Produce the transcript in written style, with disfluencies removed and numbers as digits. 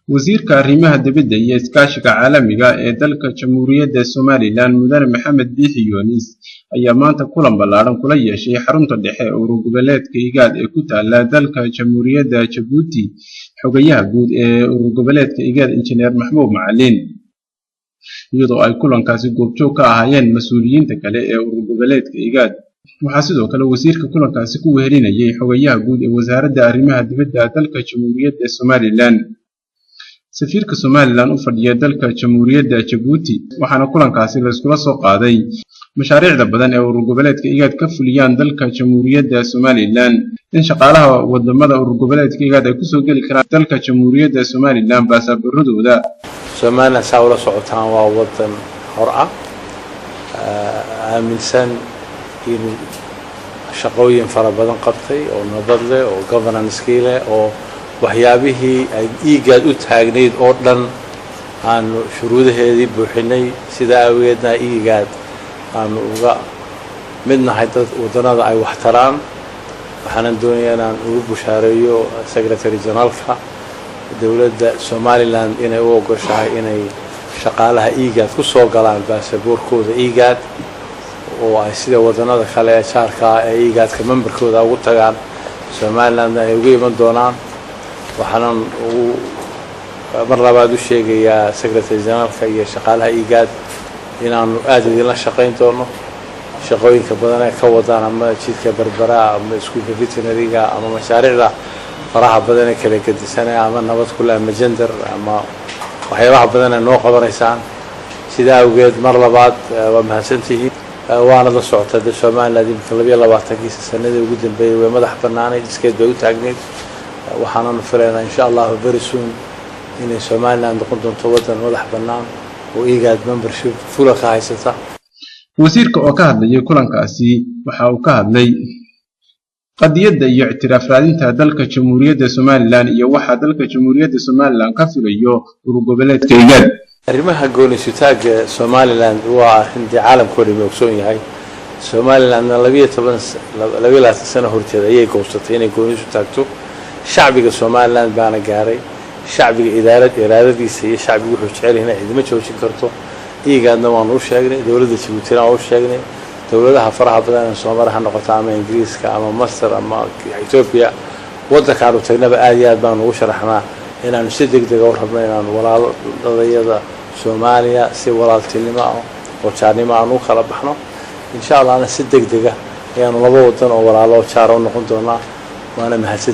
Wasiirka Arrimaha Dibadda iyo Iskaashiga Caalamiga ee dalka Jamhuuriyadda Somalilan, Mudane Maxamed Biixi Yoonis, ayaa maanta kulan ballaadhan kula yeeshay xarunta dhexe ee urur goboleedka IGAD ee ku taala dalka Jamhuuriyadda Jabuuti xogayaha guud ee urur goboleedka IGAD, Injineer Maxbuub Macalin, iyadoo ay kulankaasi goobjoog ka ahaayeen mas-uuliyiinta kale ee urur goboleedka IGAD. Waxaa sidoo kale wasiirka kulankaasi ku wehelinayay xogayaha guud ee Wasaaradda Arrimaha Dibadda dalka Jamhuuriyadda Somalilan, safiirka Somalilan u fadhiya dalka Jamhuuriyadda Jabuuti. Waxaana kulankaasi la iskula soo qaaday mashaariicda badan ee urur goboleedka IGAD ka fuliyaan dalka Jamhuuriyadda Somalilan, in shaqaalaha wadamada urur goboleedka IGAD ay kusoo geli karaan dalka Jamhuuriyadda Somalilan baasaboorradooda. Somalilan, saa ula socotaan, waa wadan hor ah, aaminsan inuu shaqooyin fara badan qabtay oo nabad leh oo governance-kii leh oo waxyaabihii ay IGAD u taagnayd oo dhan aanu shuruudaheedii buuxinay. Sidaa awgeedna IGAD aanu uga mid nahay dad waddanada ay wax taraan. Waxaanan doonayaa inaan ugu bushaareeyo Secretary General-ka dowladda Somaliland inay u ogoshahay inay shaqaalaha IGAD ku soo galaan baasaboorkooda IGAD oo ay sida waddanada kale ee jaarkaa ee IGAD-ka member-kooda ugu tagaan, Somalilandna ay ugu iman doonaan. Waxaanan ugu mar labaad u sheegayaa Secretary General-ka iyo shaqaalaha IGAD inaanu aada idinla shaqayn doono shaqooyinka badan ee ka wadaan, ama jidka Berbera ama iskuulka veterinary-ga ama mashaariicda faraha badan ee kala gedisanaya, ama nabad kule ama gender ama waxyaabaha badan ee noo qabanaysaan. Sidaa awgeed mar labaad waa mahadsantihiin, waana la socotaa de Somaliland imika 22-kiisa sanadii ugu dambeeyey way madax bannaanayd, iskeed bay u taagneyd. Waxaananu filaynaa, insha Allahu, very soon inay Somaliland noqon doonto waddan madax bannaan oo IGAD membership full ka haysata. Wasiirka oo ka hadlayay kulankaasi waxa uu ka hadlay qadiyadda iyo ictiraaf raadinta dalka Jamhuuriyadda Somalilan iyo waxaa dalka Jamhuuriyadda Somalilan ka filayo urur goboleedka IGAD. Arrimaha gooni-sutaagga Somaliland waa arrin dee caalamkao dhami ogsoon yahay. Somalilandna 12, 22 sano horteed ayay goobsatay inay gooni isu taagto. Shacbiga Somaliland baana gaaray. Shacbiga idaarad iraadadiisa iyo shacbigu wuxuu jecel yahay cidima joojin karto. IGAD-na waanu u sheegnay, dowladda Jabuutina waan u sheegnay, dowladaha faraha badan ee soomara ha noqoto, ama Ingiriiska ama Masar ama Etoobiya, waddankaanu tagnaba aad iyo aad baanu ugu sharaxnaa inaanu si deg dega u rabno inaanu walaaladayada Soomaaliya si walaaltinimo ah oo jaarnimo aanu u kala baxno. Insha Allahna si deg dega ayaanu laba wadan oo walaalo oo jaara u noqon doonaa. Waana mahadsanti.